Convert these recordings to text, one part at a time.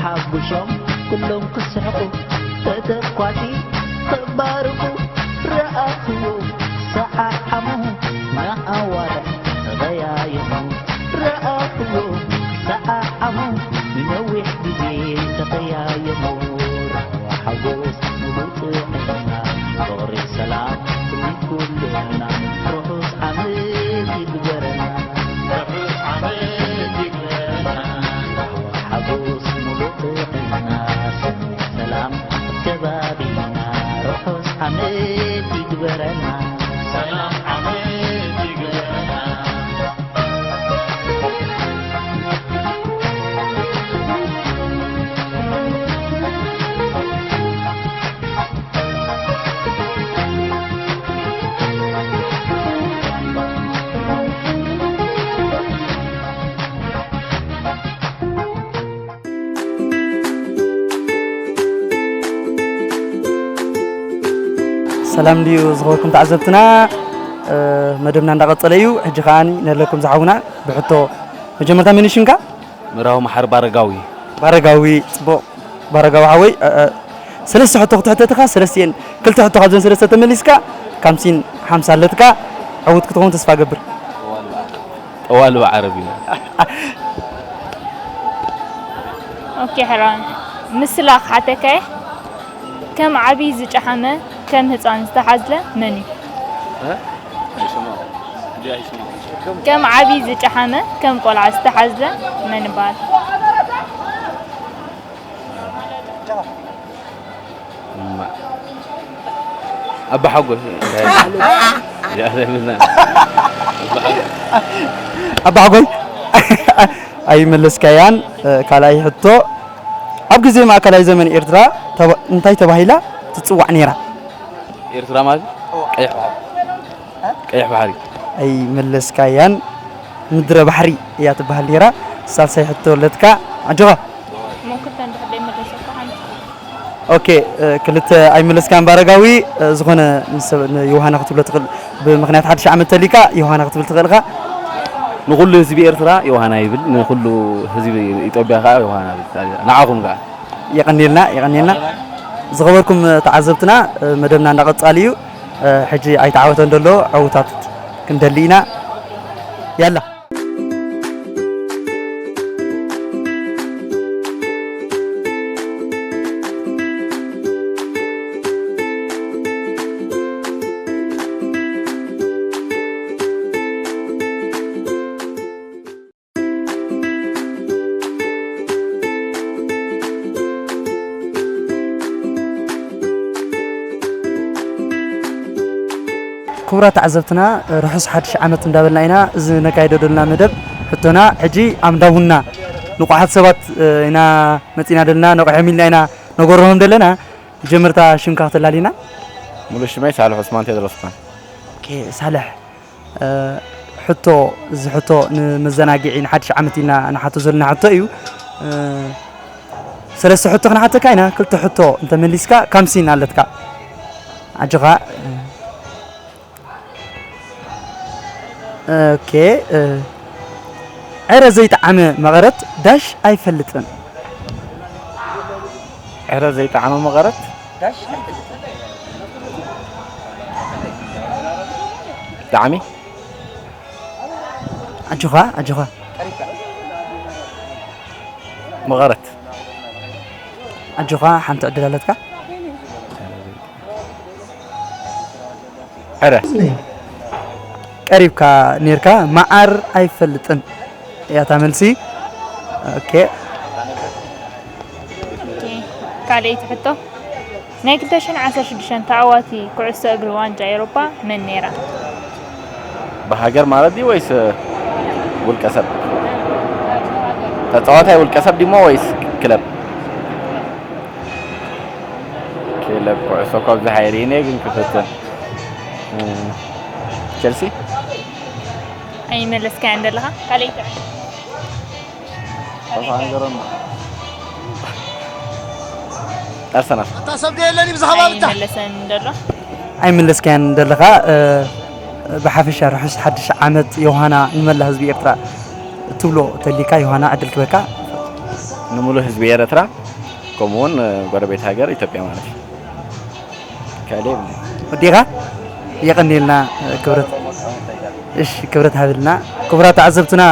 ሓጉሶም ኩሎም ክስሕቁ፣ ተተኳሲ ክባርቁ፣ ረኣኽዎ ሰዓዓሙ ንኣዋርሕ ተቐያየሙ፣ ረኣኽዎ ሰዓዓሙ ንነዊሕ ግዜ ተቐያየሙ። ራህዋ ሓጎስ ሙሉእ ጥዕና፣ ፍቕሪ ሰላም ኩልና፣ ርሑስ ዓመት ይግበረና። ርሑስ ዓመት ይግበረና። ራህዋ ሓጎስ ሙሉእ ጥዕና፣ ሰላም ኣብ ከባቢና፣ ርሑስ ዓመት ይግበረና። ሰላም ዓመት ይግበረና። ሰላም ድዩ ዝኸበርኩም ተዓዘብትና? እ፣ መደብና እንዳቐጸለ እዩ። ሕጂ ከኣ ነለኩም ዝሓውና ብሕቶ መጀመርታ መን እዩ ሽምካ? ምራዊ መሓሪ ባረጋዊ። ባረጋዊ፣ ጽቡቕ። ባረጋዊ ሓወይ፣ እ፣ እ፣ ሰለስተ ሕቶ ክትሕተትኻ፣ ሰለስቲኤን፣ ክልተ ሕቶ ካብዘን ሰለስተ ተመሊስካ፣ ካምሲን ሓምሳ ኣለትካ። ዕዉት ክትኸውን ተስፋ ገብር። ጠዋልባ ዓረብ ኢና። ኦኬ፣ ሕራን። ምስላ ክሓተካ እየ። ከም ዓቢ ዝጨሓመ፣ ከም ህጻን ዝተሓዝለ መን እዩ? እ? ኣይሰማዕኩ። እንዲ ኣይሰማዕኩ። ከም ዓቢ ዝጨሓመ፣ ከም ቆልዓ ዝተሓዝለ መን ይበሃል? እማ። ኣባ ሓጎስ። ያለምና። ኣባ ሓጎይ ኣይመለስካያን። እ፣ ካልኣይ ሕቶ፣ ኣብ ግዜ ማእከላይ ዘመን ኤርትራ ተባ-፣ እንታይ ተባሂላ ትጽዋዕ ነይራ? ኤርትራ ማለት ቀይሕ ባሕሪ። ቀይሕ ባሕሪ። ኣይመለስካያን። ምድረ ባሕሪ እያ ትበሃል ነይራ። ሳልሳይ ሕቶ ኣለትካ። ኣጆኻ። እሞ ክልተ እንድሕር ዘይመለሰካ ሓንቲ። ኦኬ፣ እ፣ ክልተ ኣይመለስካን ባረጋዊ፣ እ፣ ዝኾነ ንሰብ-፣ ንዮሃና ክትብሎ ትኽእል፣ ብምኽንያት ሓድሽ ዓመት ተሊካ ዮሃና ክትብል ትኽእል ኢኻ። ንኹሉ ህዝቢ ኤርትራ ዮሃና ይብል፣ ንኹሉ ህዝቢ ኢትዮጵያ ከኣ ዮሃና ይብል። ንዓኹም ከኣ። የቐንየልና፣ የቐንየልና። ዝኸበርኩም ተዓዘብትና፣ እ፣ መደብና እንዳቐጻሊ እዩ። እ፣ ሕጂ ኣይተዓወተን ዘሎ ዕዉታት ክንደሊ ኢና። ያላ። ክቡራት ተዓዘብትና፣ ርሑስ ሓድሽ ዓመት እንዳበልና ኢና እዚ ነካይዶ ዘለና መደብ። ሕቶና ሕጂ ኣብ እንዳ ቡና ንቑሓት ሰባት፣ እ፣ ኢና መጺና ዘለና፣ ነቑሖም ኢልና ኢና ነጎርሆም ዘለና። መጀመርታ ሽምካ ክተላልየና? ሙሉእ ሽመይ ሳልሕ ዑስማን ቴድሮስ ይበሃል። ኦኬ፣ ሳልሕ፣ እ፣ ሕቶ፣ እዚ ሕቶ ንመዘናግዒ ንሓድሽ ዓመት ኢልና ንሓቶ ዘለና ሕቶ እዩ። እ፣ ሰለስተ ሕቶ ክንሓተካ ኢና፣ ክልተ ሕቶ እንተመሊስካ ካምሲን ኣለትካ። ኣጆኻ። ኦኬ፣ እ፣ ዕረ ዘይጠዓመ መቐረት ዳሽ ኣይፈልጥን። ዕረ ዘይጠዓመ መቐረት? ጣዕሚ? ኣጆኻ፣ ኣጆኻ። መቐረት። ኣጆኻ፣ ሓንቲ ዕድል ኣለትካ። ዕረ። ቀሪብካ ኔርካ፣ መዓር ኣይፈልጥን እያ እታ መልሲ። ኦኬ። ኦኬ። ካልኣይቲ ሕቶ፣ ናይ ክልተ ሽሕን ዓሰርተ ሽዱሽተን ተዓዋቲ ኩዕሶ እግሪ ዋንጫ ኤውሮጳ መን ነይራ? ብሃገር ማለት ድዩ ወይስ ውልቀ ሰብ? ተጻዋታይ ውልቀ ሰብ ድሞ ወይስ ክለብ? ክለብ ኩዕሶ እኳ ብዙሕ ኣይርእይን እየ፣ ግን ክፍትን። እ፣ ቸልሲ? ኣይመለስካዮን ዘለኻ? ካልኣይቲ ዕድል። ኣርሰናል። ኣታ ሰብ ዶ የለን እዩ ብዛዕባ ብቻ? ኣይመለሰን ዘሎ። ኣይመለስካዮን ዘለኻ። እ፣ ብሓፈሻ ርሑስ ሓድሽ ዓመት ዮሃና ንመላ ህዝቢ ኤርትራ ትብሎ ተሊካ ዮሃና ዕድል ክበካ። ንምሉእ ህዝቢ ኤረትራ፣ ከምኡ እውን ጎረቤት ሃገር ኢትዮጵያ ማለት እዩ። ካልእ የብለይን። ወዲኻ? የቐንየልና ክብረት። እሺ፣ ክብረት ሃብልና። ክቡራት ተዓዘብትና፣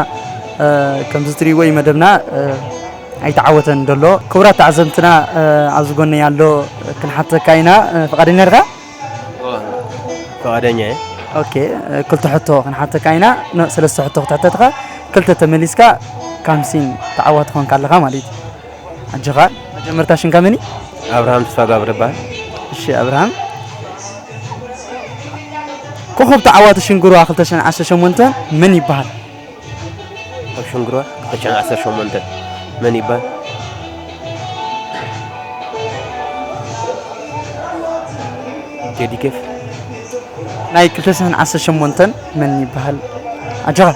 ከምዚ ትርእይዎ እዩ መደብና፣ ኣይተዓወተን ዘሎ። ክቡራት ተዓዘብትና፣ ኣብዚ ጎነይ ኣሎ፣ ክንሓተካ ኢና። ፍቓደኛ ዲኻ? ፍቓደኛ እየ። ኦኬ፣ ክልተ ሕቶ ክንሓተካ ኢና። ኖ፣ ሰለስተ ሕቶ ክትሕተትኻ፣ ክልተ ተመሊስካ፣ ካምሲን ተዓዋቲ ኮንካ ኣለኻ ማለት እዩ። ኣጆኻ። መጀመርታ ሽምካ መን እዩ? ኣብርሃም ተስፋጋብር እበሃል። እሺ ኣብርሃም። ኮኾብ ተዓዋቲ ሽንግርዋ ክልተ ሽሕን ዓሰርተ ሸሞንተን መን ይበሃል? ኣብ ሽንግርዋ ክልተ ሽሕን ዓሰርተ ሸሞንተን መን ይበሃል? ቴዲ ኬፍ። ናይ ክልተ ሽሕን ዓሰርተ ሸሞንተን መን ይበሃል? ኣጆኻ።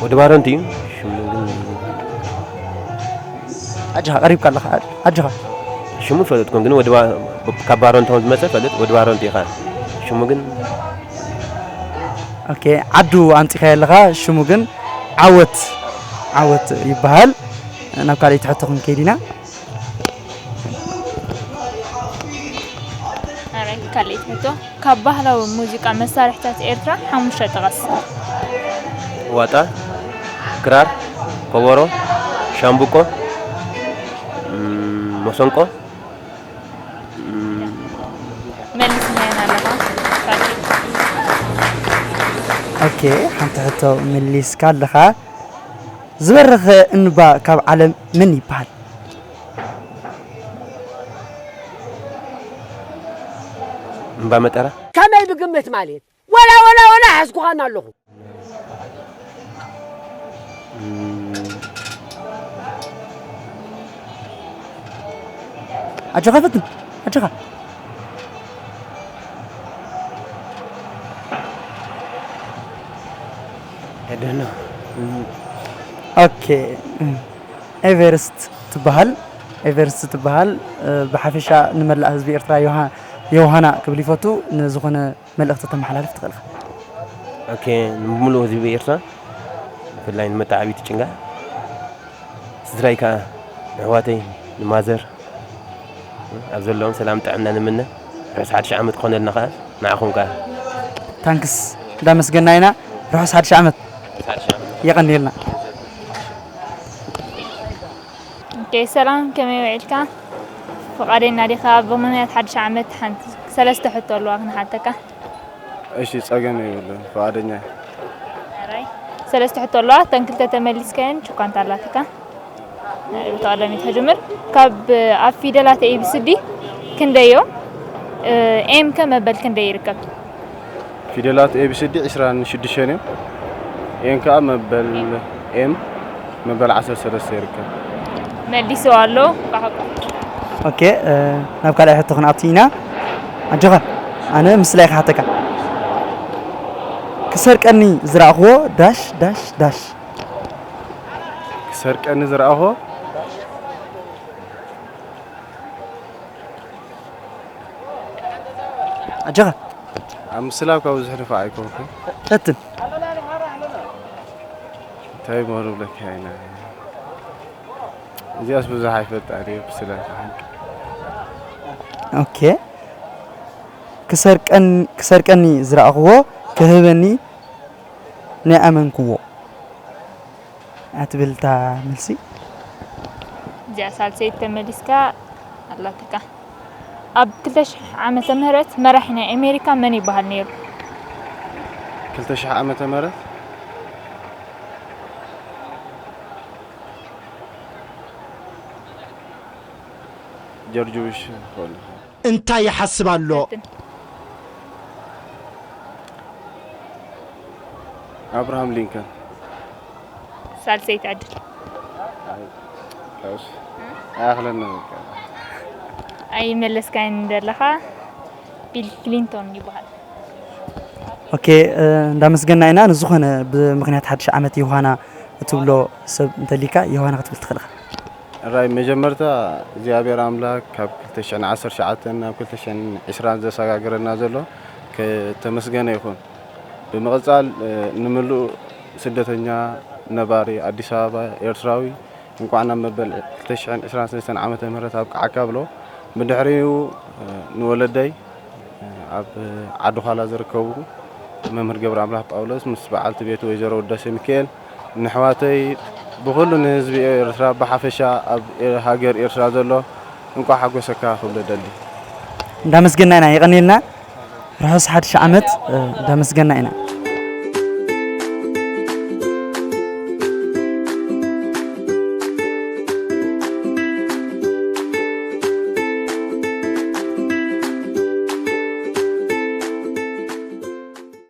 ወዲ ባረንቱ እዩ። ሽሙ ግን ኣጆኻ፣ ቀሪብካ ኣለኻ። ኣጆኻ። ሽሙ ፈለጥኩን፣ ግን ወዲ ባ-፣ ካብ ባረንቱ ከም ዝመጸ ፈልጥ፣ ወዲ ባረንቱ እዩ ኸኣ። ሽሙ ግን ኦኬ፣ ዓዱ ኣምጺኻዮ ኣለኻ። ሽሙ ግን ዓወት፣ ዓወት ይበሃል። ናብ ካልኣይቲ ሕቶ ክንከይድ ኢና። ኣራይ፣ ካልኣይቲ ሕቶ፣ ካብ ባህላዊ ሙዚቃ መሳርሕታት ኤርትራ ሓሙሽተ ጥቐስ። ዋጣ፣ ክራር፣ ኮቦሮ፣ ሻምብቆ፣ እም፣ መሰንቆ፣ እም፣ መልስናየን ኣለኻ። ኦኬ፣ ሓንቲ ሕቶ መሊስካ ኣለኻ። ዝበረኸ እንባ ካብ ዓለም መን ይበሃል? እምባ መጠራ። ከመይ ብግምት ማለት? ወላ፣ ወላ፣ ወላ ሓዝኩኻን ኣለኹ። ኣጆኻ ፈትን፣ ኣጆኻ። I don't know. ኦኬ፣ ኤቨርስት ትበሃል፣ ኤቨርስት ትበሃል። ብሓፈሻ ንመላእ ህዝቢ ኤርትራ ዮሃ-፣ ዮሃና ክብል ይፈቱ። ንዝኾነ መልእኽቲ ተመሓላልፍ ትኽእል ኢኻ። ኦኬ፣ ንምሉእ ህዝቢ ኤርትራ፣ ብፍላይ ንመተዓብይቲ ጭንጋ፣ ስድራይ ከኣ፣ ንኣሕዋተይ፣ ንማዘር፣ ኣብ ዘለዎም ሰላም ጥዕና ንምነ። ርሑስ ሓድሽ ዓመት ክኾነልና ከኣ ንዓኹም ከኣ። ታንክስ፣ እንዳመስገና ኢና። ርሑስ ሓድሽ ዓመት። የቐንየልና። ኦኬ፣ ሰላም፣ ከመይ ውዒልካ? ፍቓደኛ ዲኻ? ብምኽንያት ሓድሽ ዓመት ሓንቲ ሰለስተ ሕቶ ኣለዋ ክንሓተካ። እሺ፣ ጸገም የብሉን፣ ፍቓደኛ እየ። ኣራይ፣ ሰለስተ ሕቶ ኣለዋ፣ እተን ክልተ ተመሊስካየን ቹኳንታ ኣላትካ። ብተቐዳሚት ክጅምር፣ ካብ ኣብ ፊደላት ኤ ቢ ሲ ዲ ክንደይ እዮም? ኤም ከ መበል ክንደይ ይርከብ? ፊደላት ኤ ቢ ሲ ዲ ዕስራን ሽዱሽተን እዮም። ኤን ከኣ መበል ኤም መበል ዓሰርተ ሰለስተ ይርከብ። መሊስዎ ኣሎ። ኦኬ፣ እ፣ ናብ ካልኣይ ሕቶ ክንኣቱ ኢና። ኣጆኻ፣ ኣነ ምስላ ኢኻ ሓተካ። ክሰርቀኒ ዝረኣኽዎ ዳሽ ዳሽ ዳሽ። ክሰርቀኒ ዝረኣኽዎ ኣጆኻ። ኣብ ምስላ እኳ ብዙሕ ንፋዕ ኣይኮንኩን። ፈትን። እንታይ እሞ ንብለካ ኢና? እዚኣስ ብዙሕ ኣይፈልጣን እየ፣ ምስላ። ኦኬ። ክሰርቀን-፣ ክሰርቀኒ ዝረኣኽዎ፣ ክህበኒ ናይ ኣመንክዎ። ኣትብል እታ መልሲ። እዚኣ ሳልሰይቲ ተመሊስካ ኣላትካ። ኣብ ክልተ ሽሕ ዓመተ ምህረት መራሒ ናይ ኣሜሪካ መን ይበሃል ነይሩ? ክልተ ሽሕ ዓመተ ምህረት ጆርጅ ቡሽ ይኸውን። እንታይ ይሓስብ ኣሎ? ፈትን። ኣብርሃም ሊንከን። ሳልሰይቲ ዕድል። ኣይ፣ ካብስ፣ ኣይኣኽለና በቃ። ኣይመለስካይን ዘለኻ። ቢል ክሊንቶን ይበሃል። ኦኬ፣ እ፣ እንዳመስገና ኢና። ንዝኾነ ብምኽንያት ሓድሽ ዓመት ዮሃና እትብሎ ሰብ እንተሊካ ዮሃና ክትብል ትኽእል ኢኻ። ራይ መጀመርታ እግዚኣብሔር ኣምላክ ካብ ክልተ ሽሕን ዓሰርተ ትሽዓተን ናብ ክልተ ሽሕን ዕስራን ዘሰጋገረና ዘሎ ከተመስገነ ይኹን። ብምቕጻል፣ እ፣ ንምሉእ ስደተኛ ነባሪ ኣዲስ ኣበባ ኤርትራዊ፣ እንኳዕ ናብ መበል ክልተ ሽሕን ዕስራን ሰለስተን ዓመተ ምህረት ኣብቅዓካ ብሎ። ብድሕሪኡ ንወለደይ ኣብ ዓዲ ዃላ ዝርከቡ መምህር ገብረ ኣምላኽ ጳውሎስ ምስ በዓልቲ ቤቱ ወይዘሮ ውዳሴ ሚካኤል፣ ንሕዋተይ፣ ብኹሉ ንህዝቢ ኤርትራ ብሓፈሻ ኣብ ሃገር ኤርትራ ዘሎ እንኳዕ ሓጎሰካ ክብል እደሊ። እንዳመስገና ኢና። የቐንየልና። ርሑስ ሓድሽ ዓመት። እንዳመስገና ኢና።